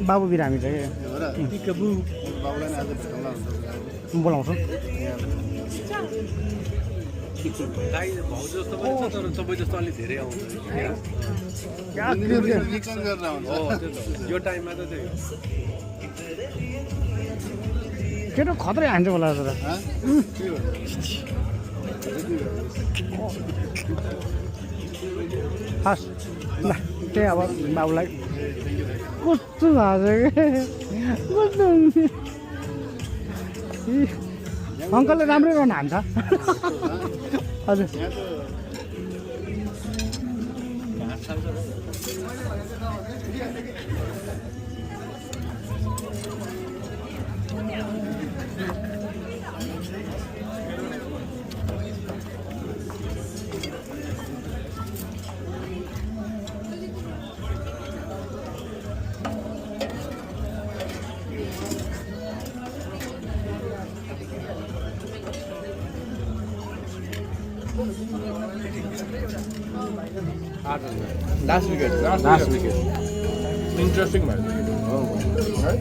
बाबु बिरामी चाहिँ बोलाउँछु गाई भाउ जस्तो पनि छ तर सबै जस्तो अलि धेरै आउँछ यो टाइममा त त्यही केटो खत्रै हान्छ होला तर हस् ल त्यही अब बाबुलाई कस्तो कस्तो अङ्कलले राम्रै गर्न हान्छ हजुर Last weekend. Interesting man. Oh, right?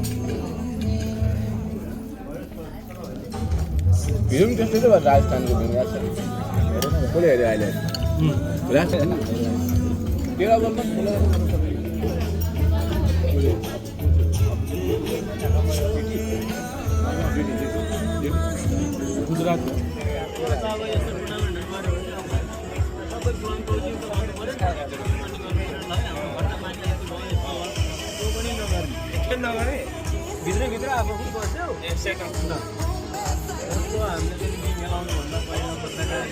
You don't just about Rajasthan going actually. Full area island. Rajasthan. There are one Gujarat. भित्र अब बस्यो एक सेकेन्ड ल यसको हामीले चाहिँ मिलाउनु भन्दा पहिला पत्रकार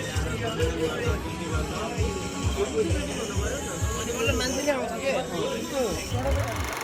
मान्छेले आउँछ के